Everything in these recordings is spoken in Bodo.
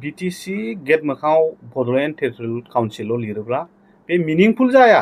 बिटिसि गेट मोखाङाव बड'लेण्ड टेरिटरियेल काउन्सिल लिरोब्ला बे मिनिंफुल जाया।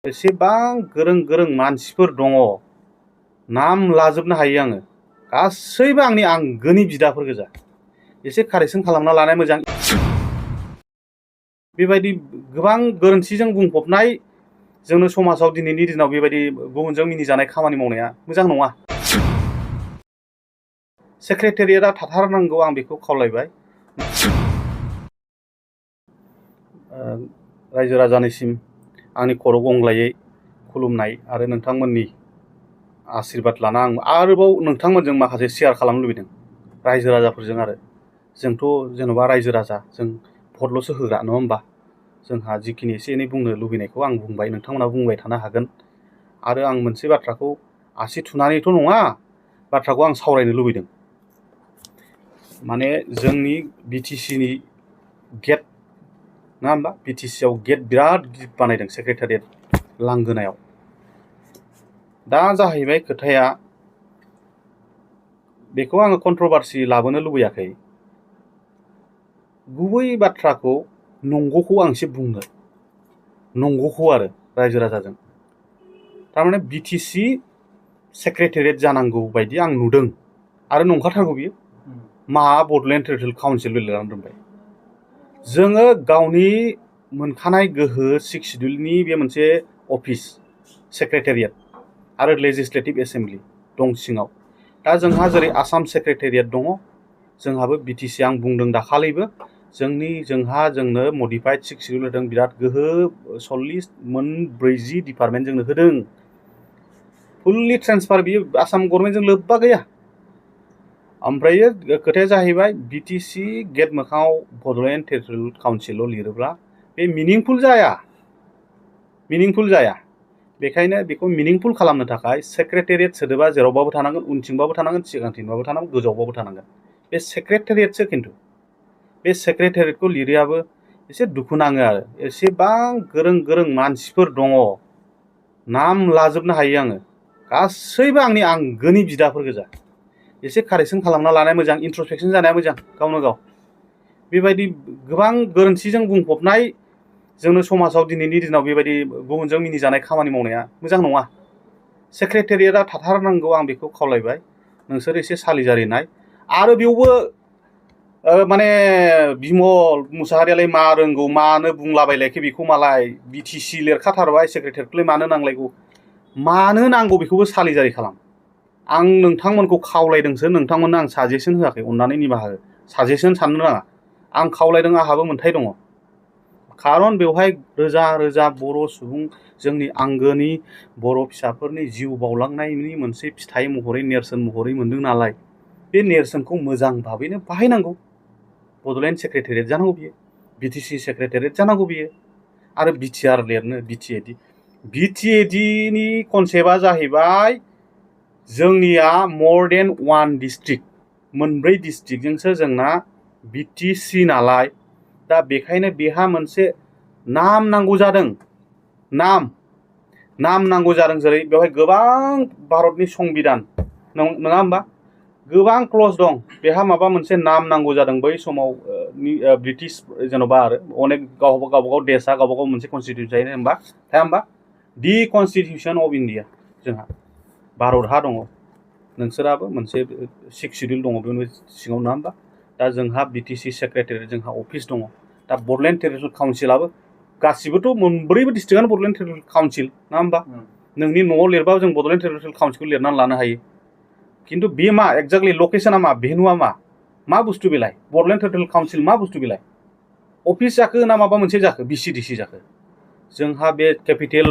एसेबां गोरों गोरों मानसिफोर दङ, नाम लाजोबनो हायो आङो, गासैबो आंनि आंगोनि बिदाफोर गोजा। एसे कारेक्सन खालामना लानाय मोजां। बेबायदि गोबां गोरोन्थिजों बुंफबनाय जोंनो समाजाव दिनैनि दिनाव बेबायदि गुबुनजों मिनिजानाय खामानि मावनाया मोजां नङा। सेक्रेटारियेटआ थाथारनांगौ, आं बेखौ खावलायबाय। रायजो राजानिसिम आंनि खर' गंग्लायै खुलुमनाय आरो नोंथांमोननि आशीर्बाद लाना आं आरोबाव नोंथांमोनजों माखासे शेयार खालामनो लुबैदों, रायजो राजाफोरजों। आरो जोंथ' जेन'बा रायजो राजा, जों भटल'सो होग्रा, नङा होमबा? जोंहा जिखिनि एसे एनै बुंनो लुबैनायखौ आं बुंबाय, नोंथांमोना बुंबाय थानो हागोन। आरो आं मोनसे बाथ्राखौ आसि थुनानैथ' नङा, बाथ्राखौ आं सावरायनो लुबैदों। माने जोंनि बिटिसिनि गेट, नङा होमबा? बिटिसिआव गेट बिराद गिदिर बानायदों, सेक्रेटारियेट लांगोनायाव। दा जाहैबाय खोथाया, बेखौ आङो कन्ट्रभार्सि लाबोनो लुबैयाखै। गुबै बाथ्राखौ, नंगौखौ आं एसे बुंनो, नंगौखौ आरो रायजो राजाजों। थारमाने बिटिसि सेक्रेटारियेट जानांगौ बायदि आं नुदों, आरो नंखाथारगौ बियो। मा बड'लेण्ड टेरिटरियेल काउन्सिल लिरनानै दोनबाय। जोङो गावनि मोनखानाय गोहो, 6 सिडिउलनि बे मोनसे अफिस सेक्रेटारियेट आरो लेजिस्लेटिभ एसेम्बलि दं सिङाव। दा जोंहा जेरै आसाम सेक्रेटारियेट दङ, जोंहाबो बिटिसि, आं बुंदों दाखालिबो, जोंनो मडिफाइड 6 सिडिउल होदों, बिराद गोहो, 40 डिपार्टमेन्ट जोंनो होदों। फुल्लि ट्रेन्सफार, बियो आसाम गभर्नमेन्टजों लोब्बा गैया। ओमफ्रायो खोथाया जाहैबाय, बिटिसि गेट मोखाङाव बड'लेण्ड टेरिटरियेल काउन्सिल लिरोब्ला बे मिनिंफुल जाया, मिनिंफुल जाया। बेखायनो बेखौ मिनिंफुल खालामनो थाखाय सेक्रेटारियेट सोदोबा जेरावबाबो थानांगोन, उनथिंबाबो थानांगोन, सिगांथिंबाबो थानांगोन, गोजौआवबाबो थानांगोन। बे सेक्रेटारियेटसो। खिन्थु बे सेक्रेटारियेटखौ लिरैयाबो एसे दुखु नाङो आरो। एसेबां गोरों गोरों मानसिफोर दङ, नाम लाजोबनो हायो आङो, गासैबो आंनि आंगोनि बिदाफोर गोजा। एसे कारेक्सन खालामना लानाया मोजां, इन्ट्रस्पेक्सन जानाया मोजां गावनो गाव। बेबायदि गोबां गोरोन्थिजों बुंफबनाय जोंनो समाजाव दिनैनि दिनाव बेबायदि गुबुनजों मिनिजानाय खामानि मावनाया मोजां नङा। सेक्रेटारियेटआ थाथारनांगौ, आं बेखौ खावलायबाय। नोंसोर एसे सालिजारि नाय। आरो बेयावबो माने बिमल मुसाहारियालाय मा रोंगौ, मानो बुंलाबायलायखो बेखौ, मालाय बिटिसि लिरखाथारबाय, सेक्रेटारियेटखौलाय मानो नांलायगौ, मानो नांगौ, बेखौबो सालिजारि खालाम। आं नोंथांमोनखौ खावलायदोंसो, नोंथांमोननो आं साजेसन होआखै, अननानै निमाहा हो। साजेसन साननो नाङा, आं खावलायदों, आंहाबो मोन्थाय दङ। खारन बेवहाय रोजा रोजा बर' सुबुं, जोंनि आंगोनि बर' फिसाफोरनि जिउ बावलांनायनि मोनसे फिथाइ महरै, नेरसोन महरै मोनदों नालाय, बे नेरसोनखौ मोजां भाबैनो बाहायनांगौ। बड'लेण्ड सेक्रेटारियेट जानांगौ बियो, बिटिसि सेक्रेटारियेट जानांगौ बियो। आरो बिटिआर लिरनो, बिटिएडिनि कनसेप्टआ जाहैबाय, जोंनिया मर देन 1 डिस्ट्रिक्ट, 4 डिस्ट्रिक्टजोंसो जोंना बिटिसि नालाय, दा बेखायनो बेहा मोनसे नाम नांगौ जादों। नाम नांगौ जादों। जेरै बेवहाय गोबां भारतनि संबिधान, नङा होमबा? गोबां क्लज दं, बेहा माबा मोनसे नाम नांगौ जादों। बै समाव ब्रिटिश जेन'बा आरो अनेक गावबागाव देशआ गावबागाव मोनसे कनस्टिटिउसन थायो होमबा, थाया होमबा? दि कनस्टिटिउसन अफ इन्डिया, जोंहा भारतहा दङ, नोंसोराबो मोनसे 6 सिडिउल दङ बेनि सिङाव, नङा होमबा? दा जोंहा बिटिसि सेक्रेटारियेट, जोंहा अफिस दङ। दा बड'लेण्ड टेरिटरियेल काउन्सिलाबो गासिबोथ' 4 डिस्ट्रिक्टआनो बड'लेण्ड टेरिटरियेल काउन्सिल, नङा होमबा? नोंनि न'आव लिरबाबो जों बड'लेण्ड टेरिटरियेल काउन्सिलखौ लिरनानै लानो हायो। खिन्थु बे मा एक्जेक्टलि लकेसना मा, भेनुआ मा बुस्थु बेलाय? बड'लेण्ड टेरिटरियेल काउन्सिल मा बुस्थु बेलाय? अफिस जाखो ना माबा मोनसे जाखो, बिसिडिसि जाखो? जोंहा बे केपिटेल,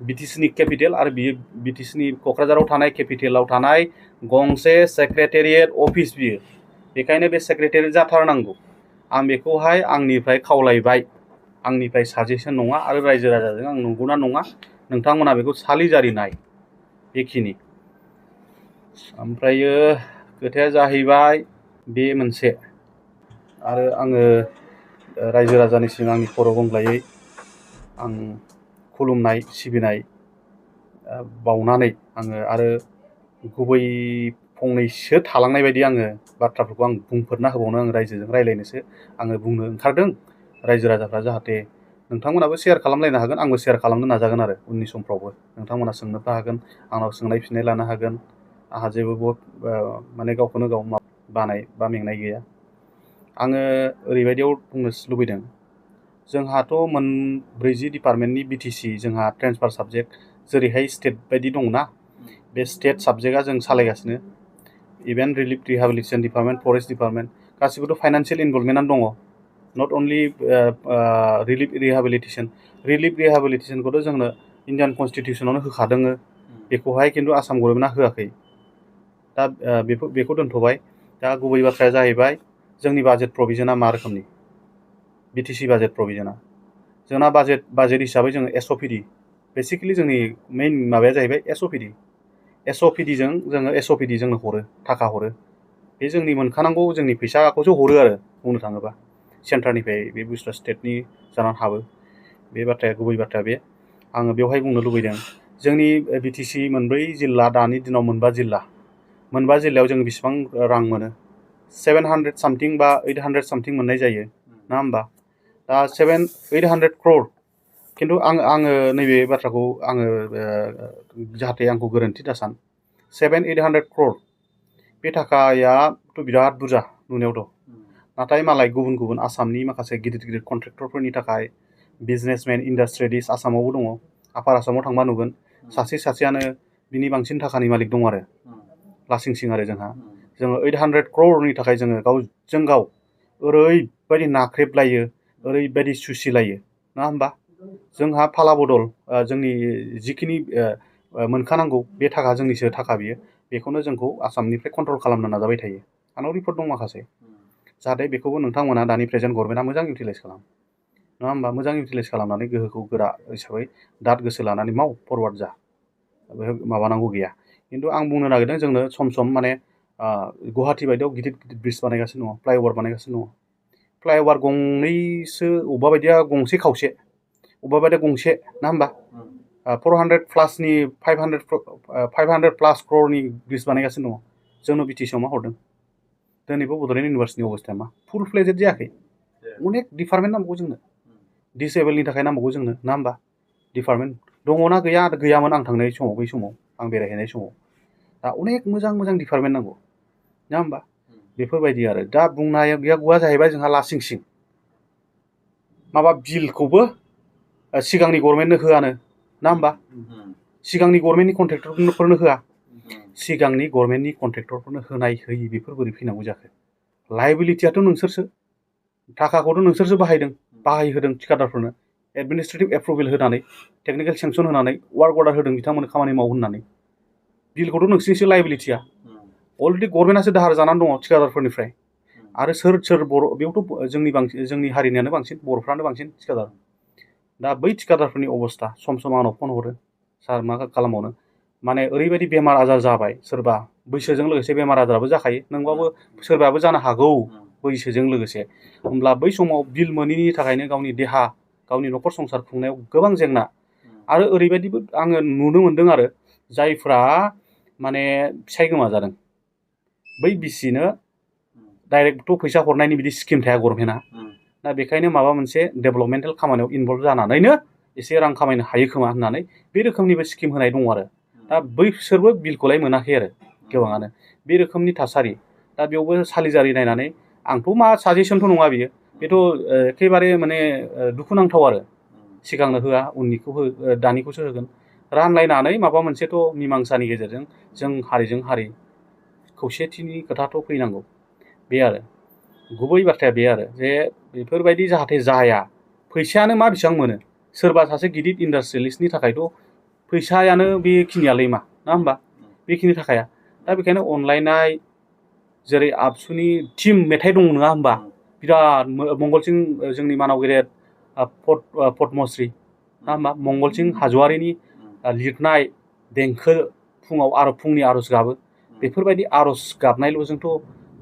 बिटिसिनि केपिटेल, आरो बियो बिटिसिनि क'क्राझाराव थानाय केपिटेलाव थानाय गंसे सेक्रेटारियेट अफिस बियो। बेखायनो बे सेक्रेटारियेट जाथारनांगौ। आं बेखौहाय आंनिफ्राय खावलायबाय, आंनिफ्राय साजेसन नङा। आरो रायजो राजाजों आं नंगौना नङा, नोंथांमोना बेखौ सालिजारि नाय, बेखिनि। ओमफ्रायो खोथाया जाहैबाय बे मोनसे, आरो आङो रायजो राजानिसिम आंनि खर' गंग्लायै आं खुलुमनाय, सिबिनाय बावनानै आङो आरो गुबै फंनैसो थालांनाय बायदि आङो बाथ्राफोरखौ आं बुंफोरना होबावनो आं रायजोजों रायज्लायनोसो आङो बुंनो ओंखारदों। रायजो राजाफ्रा जाहाथे नोंथांमोनाबो शेयार खालामलायनो हागोन, आंबो शेयार खालामनो नाजागोन आरो उननि समफ्रावबो नोंथांमोना सोंनोबो हागोन, आंनाव सोंनाय फिननाय लानो हागोन। आंहा जेबो बहुत माने गावखौनो गाव बानाय बा मेंनाय गैया। आङो ओरैबायदियाव बुंनो लुबैदों, जोंहाथ' 40 डिपार्टमेन्टनि बिटिसि जोंहा ट्रेन्सफार साबजेक्ट जेरैहाय स्टेट बायदि दंना, बे स्टेट साबजेक्टआ जों सालायगासिनो। Even relief rehabilitation department, forest department गासिबोथ' फाइनान्सियेल इनभल्भमेन्टआनो दङ। नट अनलि रिलिफ रिहेबिलिटेसनखौथ' जोंनो इन्डियान कनस्टिटिउसनावनो होखादों, बेखौहाय खिन्थु आसाम गभर्नमेन्टआ होआखै। दा बेखौ दोनथ'बाय। दा गुबै बाथ्राया जाहैबाय जोंनि बाजेट प्रभिजनआ मा रोखोमनि, बिटिसि बाजेट प्रभिजनआ जोंना बाजेट हिसाबै जोङो एसअपिडि, बेसिकेलि जोंनि मेइन माबाया जाहैबाय एसअपिडि। एसअपिडिजों जोङो एसअपिडि जोंनो हरो, थाखा हरो। बे जोंनि मोनखानांगौ जोंनि फैसाखौसो हरो आरो बुंनो थाङोबा सेन्टारनिफ्राय बे बुस्थुआ स्टेटनि जानानै हाबो। बे बाथ्राया गुबै बाथ्राया बे। आङो बेवहाय बुंनो लुबैदों जोंनि बिटिसि 4 जिल्ला, दानि दिनाव 4 जिल्ला, 4 जिल्लायाव जों बेसेबां रां मोनो, 700 सामथिं बा 800 सामथिं मोननाय जायो ना होमबा। दा 800 क्र'र, खिन्थु आङो नैबे बाथ्राखौ आङो जाहाथे आंखौ गोरोन्थि दासान, 700-800 क्र'र बे थाखायाथ' बिराद बुरजा नुनायावथ'। नाथाय मालाय गुबुन गुबुन आसामनि माखासे गिदिर गिदिर कन्ट्रेक्टरफोरनि थाखाय, बिजनेसमेन, इन्डास्ट्रियेलिस्ट आसामावबो दङ। आपार आसामाव थांबा नुगोन सासेयानो बिनि बांसिन थाखानि मालिक दङ आरो लासिंसिं आरो जोङो 800 क्र'रनि थाखाय जोङो गावजों गाव ओरैबायदि नाख्रेबलायो, ओरैबायदि सुसिलायो नङा होमबा। जोंहा फाला बदल जोंनि जिखिनि मोनखानांगौ बे थाखा, जोंनिसो थाखा बियो, बेखौनो जोंखौ आसामनिफ्राय कन्ट्रल खालामनो नाजाबाय थायो। आंनाव रिपर्ट दं माखासे। जाहाथे बेखौबो नोंथांमोना दानि प्रेजेन्ट गभर्नमेन्टआ मोजां इउटिलाइज खालाम, नङा होमबा। मोजां इउटिलाइज खालामनानै गोहोखौ गोरा हिसाबै दाद गोसो लानानै माव, फरवार्ड जा, माबानांगौ गैया। खिन्थु आं बुंनो नागिरदों जोंनो सम सम माने गुवाहाटि बायदियाव गिदिर गिदिर ब्रिज बानायगासिनो दङ, फ्लाइअभार बानायगासिनो दङ। फ्लाइअभार गंनैसो, अबेबा बायदिया गंसे खावसे, अबेबा बायदिया गंसे ना होमबा। 400 प्लासनि 500 प्लास क्र'रनि ब्रिज बानायगासिनो दङ। जोंनो बिटिसिआव मा हरदों? दिनैबो बड'लेण्ड इउनिभार्सिटिनि अबस्थाया मा? फुल फ्लेजेड जायाखै। अनेक डिपार्टमेन्ट नांबावगौ जोंनो, डिसेबोलनि थाखाय नांबावगौ जोंनो ना होमबा। डिपार्टमेन्ट दङना गैया? गैयामोन आं थांनाय समाव, बै समाव आं बेरायहैनाय समाव। दा अनेक मोजां मोजां डिपार्टमेन्ट नांगौ ना होमबा। बेफोरबायदि आरो दा बुंनाया गैया जाहैबाय जोंहा लासिंसिं माबा बिलखौबो सिगांनि गभर्नमेन्टनो होआनो ना होमबा। सिगांनि गभर्नमेन्टनि कन्ट्रेक्टरफोरनो होआ, सिगांनि गभर्नमेन्टनि कन्ट्रेक्टरफोरनो होनाय होयि बेफोर बोरै फैनांगौ जाखो? लायबिलिटियाथ' नोंसोरसो, थाखाखौथ' नोंसोरसो बाहायहोदों थिकादारफोरनो, एडमिनिस्ट्रेटिभ एप्रुभेल होनानै, टेकनिकेल सेंसन होनानै, वार्क अर्डार होदों बिथांमोननो खामानि मावो होननानै। बिलखौथ' नोंसिनिसो लायबिलिटिया। अलरेडि गभर्नमेन्टआसो दाहार जानानै दङ थिकादारफोरनिफ्राय। आरो सोर बर', बेयावथ' जोंनि हारिनियानो बांसिन, बर'फ्रानो बांसिन थिकादार। दा बै थिकादारफोरनि अबस्था, सम सम आंनाव फन हरो, सार मा खालामबावनो, माने ओरैबायदि बेमार आजार जाबाय, सोरबा बैसोजों लोगोसे बेमार आजाराबो जाखायो, नोंबाबो सोरबाबो जानो हागौ बैसोजों लोगोसे। होमब्ला बै समाव बिल मोनैनि थाखायनो गावनि देहा, गावनि न'खर संसार खुंनायाव गोबां जेंना। आरो ओरैबायदिबो आङो नुनो मोनदों आरो जायफ्रा माने फिसाय गोमाजादों, बै बिसिनो डाइरेक्टथ' फैसा हरनायनि बिदि स्किम थाया गभर्नमेन्टआ। दा बेखायनो माबा मोनसे डेभेलपमेन्टेल खामानियाव इनभल्भ जानानैनो एसे रां खामायनो हायो खोमा होननानै बे रोखोमनिबो स्किम होनाय दङ आरो। दा बैसोरबो बिलखौलाय मोनाखै आरो गोबाङानो। बे रोखोमनि थासारि। दा बेयावबो सालिजारि नायनानै, आंथ' मा साजेसनथ' नङा बियो, बेथ' एखेबारे माने दुखुनांथाव आरो। सिगांनो होआ, उननिखौ दानिखौसो होगोन। रानलायनानै माबा मोनसेथ' मिमांसानि गेजेरजों जों हारिजों हारि खौसेथिनि खोथाथ' फैनांगौ। बे आरो गुबै बाथ्राया बे आरो जे बेफोरबायदि जाहाथे जाया। फैसायानो मा बेसेबां मोनो? सोरबा सासे गिदिर इन्डास्ट्रियेलिस्टनि थाखायथ' फैसायानो बेखिनियालाय मा ना होमबा, बेखिनि थाखाया। दा बेखायनो अनलायनाय, जेरै आबसुनि टिम मेथाइ दं नङा होमबा, बिराद मंगलसिं जोंनि मानाव गेदेर पद्मश्री ना होमबा, मंगलसिं हाज'वारिनि लिरनाय देंखो, फुंनि आर'ज गाबो। बेफोरबायदि आर'ज गाबनायल'जोंथ'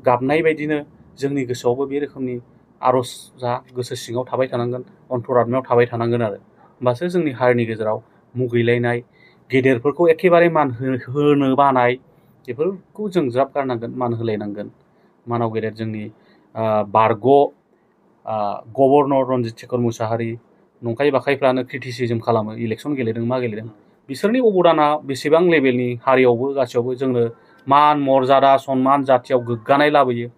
गाबनाय बायदिनो जोंनि गोसोआवबो बे रोखोमनि आर'जआ गोसो सिङाव थाबाय थानांगोन, अन्तरात्मायाव थाबाय थानांगोन आरो। होमबासो जोंनि हारिनि गेजेराव मुगैलायनाय, गेदेरफोरखौ एखेबारे मान होनो बानाय, बेफोरखौ जों ज्राब गारनांगोन, मान होलायनांगोन। मानाव गेदेर जोंनि बारग' गभर्नर रन्जित शेखर मुसाहारि नंखाय बाखायफ्रानो क्रिटिसिजम खालामो, इलेक्सन गेलेदों मा गेलेदों। बिसोरनि अबदाना बेसेबां लेभेलनि, हारियावबो गासैयावबो जोंनो मान मर्यादा सन्मान जाथियाव गोग्गानाय लाबोयो।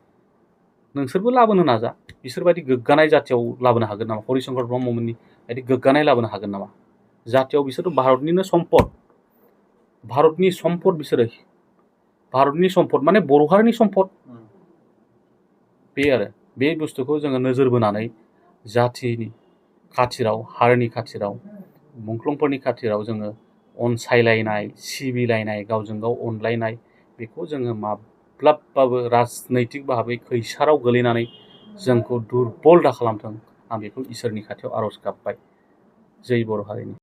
नोंसोरबो लाबोनो नाजा। बिसोरबायदि गोग्गानाय जाथियाव लाबोनो हागोन नामा? हरिशंकर ब्रह्ममोननि बायदि गोग्गानाय लाबोनो हागोन नामा? जाथियाव बिसोर भारतनिनो सम्पद, भारतनि सम्पद, बिसोरो भारतनि सम्पद माने बर' हारिनि सम्पद। बे आरो बे बुस्थुखौ जोङो नोजोर बोनानै जाथिनि खाथिराव, हारिनि खाथिराव, मुंख्लंफोरनि खाथिराव जोङो अनसायलायनाय, सिबिलायनाय, गावजों गाव अनलायनाय, बेखौ जोङो माब्लाबाबो राजनैतिक भाबै खैसाराव गोलैनानै जोंखौ दुरबल दा खालामथों, आं बेखौ इसोरनि खाथियाव आर'ज गाबबाय। जै बर' हारिनि।